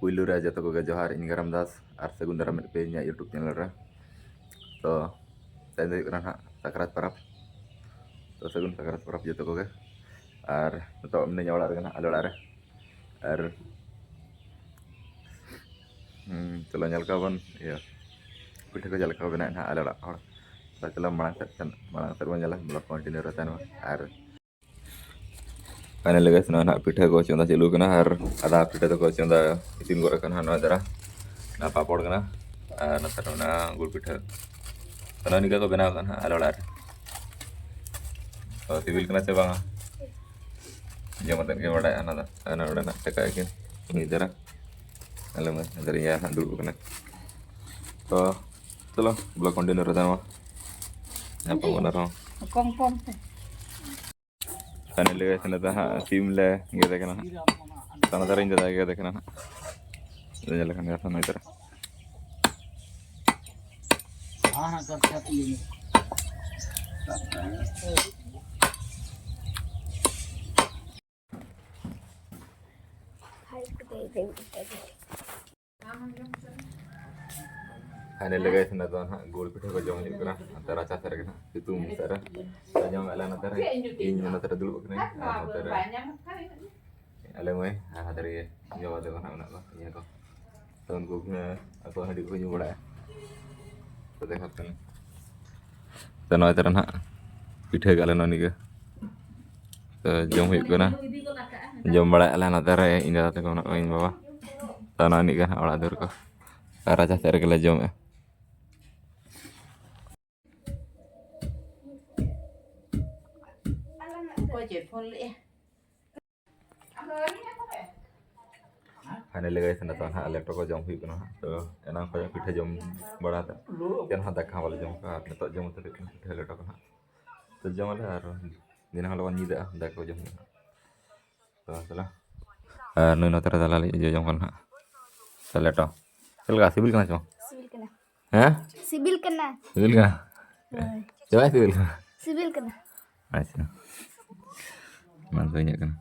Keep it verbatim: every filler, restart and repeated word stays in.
ᱯᱩᱭᱞᱩ ᱨᱮ ᱡᱚᱛᱚ ᱠᱚᱜᱮ ᱡᱚᱦᱟᱨ, ᱤᱧ ᱜᱟᱨᱟᱢ ᱫᱟᱥ, ᱟᱨ ᱥᱟᱹᱜᱩᱱ ᱫᱟᱨᱟᱢ ᱢᱮᱫ ᱯᱮ ᱤᱧᱟᱹᱜ YouTube channel ᱨᱮ᱾ ᱛᱚ ᱛᱮᱦᱮᱧ ᱫᱚ ᱦᱩᱭᱩᱜ ᱠᱟᱱᱟ ᱱᱟᱦᱟᱜ ᱥᱟᱠᱨᱟᱛ ᱯᱚᱨᱚᱵᱽ᱾ ᱛᱚ ᱥᱟᱹᱜᱩᱱ ᱥᱟᱠᱨᱟᱛ ᱯᱚᱨᱚᱵᱽ ᱡᱚᱛᱚ ᱠᱚᱜᱮ᱾ ᱟᱨ ᱱᱤᱛᱚᱜ ᱢᱤᱱᱟᱹᱧᱟ ᱚᱲᱟᱜ ᱨᱮᱜᱮ ᱱᱟᱦᱟᱜ, ᱟᱞᱮ ᱚᱲᱟᱜ ᱨᱮ᱾ ᱟᱨ ᱦᱩᱸ, ᱪᱚᱞᱚ ᱧᱮᱞ ᱠᱚᱣᱟ ᱵᱚᱱ ᱤᱭᱟᱹ ᱯᱤᱴᱷᱟᱹ ᱠᱚ ᱪᱮᱫ ᱞᱮᱠᱟ ᱠᱚ ᱵᱮᱱᱟᱣᱮᱫ ᱱᱟᱦᱟᱜ ᱟᱞᱮ ᱚᱲᱟᱜ ᱦᱚᱲ᱾ ᱛᱚ ᱪᱚᱞᱚ ᱢᱟᱲᱟᱝ ᱥᱮᱫ ᱥᱮᱱ, ᱢᱟᱲᱟᱝ ᱥᱮᱫ ᱵᱚᱱ ᱧᱮᱞᱟ, vlog continue ᱨᱮ ᱛᱟᱦᱮᱱ ᱢᱟ᱾ ᱟᱨ finally guys, ᱱᱚᱜᱼᱚᱭ ᱱᱟᱦᱟᱜ ᱯᱤᱴᱷᱟᱹ ᱠᱚ ᱪᱚᱸᱫᱟ ᱪᱟᱹᱞᱩ ᱠᱟᱱᱟ ᱟᱨ ᱟᱫᱷᱟ ᱯᱤᱴᱷᱟᱹ ᱫᱚᱠᱚ ᱪᱚᱸᱫᱟ ᱤᱥᱤᱱ ᱜᱚᱫ ᱟᱠᱟᱱᱟ ᱱᱚᱜᱼᱚᱭ ᱫᱟᱨᱟ᱾ ᱚᱱᱟ ᱯᱟᱯᱚᱲ ᱠᱟᱱᱟ ᱟᱨ ᱱᱚᱛᱮ ᱨᱮ ᱢᱮᱱᱟᱜᱼᱟ ᱜᱩᱲ ᱯᱤᱴᱷᱟᱹ᱾ ᱛᱚ ᱱᱚᱜᱼᱚᱭ ᱱᱤᱝᱠᱟ ᱠᱚ ᱵᱮᱱᱟᱣ ᱟᱠᱟᱫ ᱱᱟᱦᱟᱜ ᱟᱞᱮ ᱚᱲᱟᱜ ᱨᱮ᱾ ᱛᱚ ᱥᱤᱵᱤᱞ ᱠᱟᱱᱟ ᱥᱮ ᱵᱟᱝᱟ? ᱡᱚᱢ ᱠᱟᱛᱮᱫ ᱜᱮ ᱵᱟᱰᱟᱭᱟ ᱚᱱᱟ ᱫᱚ᱾ ᱚᱱᱟ ᱚᱸᱰᱮᱱᱟᱜ ᱪᱟᱠᱟ ᱟᱹᱠᱤᱱ ᱢᱤᱫ ᱫᱷᱟᱨᱟ, ᱟᱞᱮ ᱢᱟ ᱫᱟᱨᱮ ᱦᱟᱸᱜ ᱫᱩᱲᱩᱵ ᱟᱠᱟᱱᱟ᱾ ᱛᱚ ᱪᱚᱞᱚ vlog continue ᱨᱮ ᱛᱟᱦᱮᱱ ᱢᱟ᱾ ᱧᱟᱯᱟᱢ ᱠᱟᱱᱟ ᱨᱮᱦᱚᱸ᱾ ᱠᱚᱢ ᱠᱚᱢ ᱛᱮ᱾ Finally guys, ᱱᱤᱛᱚᱜ ᱦᱟᱸᱜ ᱥᱤᱢ ᱞᱮ ᱜᱮᱫᱮ ᱠᱟᱱᱟ ᱦᱟᱸᱜ᱾ ᱛᱟᱱᱟ ᱫᱟᱨᱮᱧ ᱫᱟᱫᱟ ᱜᱮᱫᱮ ᱠᱟᱱᱟ ᱦᱟᱸᱜ᱾ ᱧᱮᱞ ᱞᱮᱠᱷᱟᱱ ᱜᱮ ᱱᱚᱜᱼᱚᱭ ᱛᱟᱨᱟ᱾ Finally guys, ᱱᱤᱛᱚᱜ ᱫᱚ ᱱᱟᱦᱟᱜ ᱜᱩᱲ ᱯᱤᱴᱷᱟᱹ ᱠᱚ ᱡᱚᱢ ᱦᱩᱭᱩᱜ ᱠᱟᱱᱟ᱾ ᱱᱚᱛᱮ ᱨᱟᱪᱟ ᱥᱮᱫ ᱨᱮᱜᱮ ᱱᱟᱦᱟᱜ, ᱥᱤᱛᱩᱝ ᱥᱮᱫ ᱨᱮ᱾ ᱛᱚ ᱡᱚᱢ ᱟᱞᱮ ᱱᱚᱛᱮ ᱨᱮ, ᱤᱧ ᱱᱚᱛᱮ ᱨᱮ ᱫᱩᱲᱩᱵ ᱠᱟᱹᱱᱟᱹᱧ ᱟᱨ ᱱᱚᱛᱮ ᱨᱮ ᱟᱞᱮ ᱢᱟᱹᱭ ᱟᱨ ᱦᱟᱛᱮ ᱨᱮᱜᱮ ᱡᱚᱢ ᱟᱞᱮ ᱠᱚ ᱱᱟᱦᱟᱜ ᱢᱮᱱᱟᱜ ᱠᱚᱣᱟ ᱤᱧ ᱠᱚ᱾ ᱛᱚ ᱩᱱᱠᱩ ᱜᱮ ᱟᱠᱚ ᱦᱟᱺᱰᱤ ᱠᱚ ᱧᱩ ᱵᱟᱲᱟᱭᱟ᱾ ᱛᱚ ᱫᱮᱠᱷᱟᱣ ᱠᱟᱱᱟ᱾ ᱛᱚ ᱱᱚᱜᱼᱚᱭ ᱛᱟᱨᱟ ᱱᱟᱦᱟᱜ ᱯᱤᱴᱷᱟᱹ ᱠᱟᱜ ᱞᱮ ᱱᱚᱜᱼᱚ ᱱᱤᱝᱠᱟᱹ᱾ ᱛᱚ ᱡᱚᱢ ᱦᱩᱭᱩᱜ ᱠᱟᱱᱟ, ᱡᱚᱢ ᱵᱟᱲᱟᱭᱮᱫ ᱞᱮ ᱱᱚᱛᱮ ᱨᱮ ᱤᱧ ᱫᱟᱫᱟ ᱛᱟᱠᱚ ᱢᱮᱱᱟᱜ ᱠᱚᱣᱟ, ᱤᱧ ᱵᱟᱵᱟ᱾ ᱛᱚ ᱱᱚᱜᱼᱚ ᱱᱤᱝᱠᱟᱹ ᱱᱟᱦᱟᱜ ᱚᱲᱟᱜ ᱫᱩᱣᱟᱹᱨ ᱠᱚ ᱟᱨ ᱨᱟᱪᱟ ᱥᱮᱫ ᱨᱮᱜᱮ ᱞᱮ ᱡᱚᱢᱮᱜᱼᱟ᱾ ᱚᱠᱚᱭ ᱪᱚᱭ ᱯᱷᱳᱱ ᱞᱮᱜᱼᱟ? Finally guys, ᱱᱤᱛᱚᱜ ᱱᱟᱦᱟᱜ ᱞᱮᱴᱚ ᱠᱚ ᱡᱚᱢ ᱦᱩᱭᱩᱜ ᱠᱟᱱᱟ ᱦᱟᱸᱜ᱾ ᱛᱚ ᱮᱱᱟᱝ ᱠᱷᱚᱱ ᱯᱤᱴᱷᱟᱹ ᱡᱚᱢ ᱵᱟᱲᱟ ᱠᱟᱛᱮ ᱪᱮᱫ ᱦᱚᱸ ᱫᱟᱠᱟ ᱦᱚᱸ ᱵᱟᱞᱮ ᱡᱚᱢ ᱠᱟᱜᱼᱟ᱾ ᱟᱨ ᱱᱤᱛᱚᱜ ᱡᱚᱢ ᱩᱛᱟᱹᱨ ᱦᱩᱭᱩᱜ ᱠᱟᱱᱟ ᱯᱤᱴᱷᱟᱹ ᱞᱮᱴᱚ ᱠᱚ ᱱᱟᱦᱟᱜ᱾ ᱛᱚ ᱡᱚᱢ ᱟᱞᱮ ᱟᱨ ᱫᱤᱱᱟᱹᱝ ᱦᱤᱞᱳᱜ ᱵᱚᱱ ᱧᱤᱫᱟᱹᱜᱼᱟ, ᱫᱟᱠᱟ ᱠᱚ ᱡᱚᱢ ᱦᱩᱭᱩᱜᱼᱟ᱾ ᱛᱚ ᱪᱚᱞᱚ᱾ ᱟᱨ ᱱᱩᱭ ᱱᱚᱛᱮ ᱨᱮ ᱫᱟᱞᱟᱞ ᱡᱚ ᱡᱚᱢ ᱠᱟᱱᱟ ᱦᱟᱸᱜ᱾ ᱛᱚ ᱞᱮᱴᱚ ᱪᱮᱫ ᱞᱮᱠᱟ ᱥᱤᱵᱤᱞ ᱠᱟᱱᱟ ᱪᱚᱝ? ᱥᱤᱵᱤᱞ ᱠᱟᱱᱟ᱾ ᱦᱮᱸ? ᱥᱤᱵᱤᱞ ᱠᱟᱱᱟ᱾ ᱥᱤᱵᱤᱞ ᱠᱟᱱᱟ? ᱦᱳᱭ᱾ ᱪᱮᱫᱟᱜ ᱥᱤᱵᱤᱞ ᱠᱟᱱᱟ? ᱥᱤᱵᱤᱞ ᱠᱟᱱᱟ᱾ ᱟᱪᱪᱷᱟ᱾ ᱢᱟ ᱛᱚᱵᱮ ᱤᱧᱟᱹᱜ ᱠᱟᱱᱟ᱾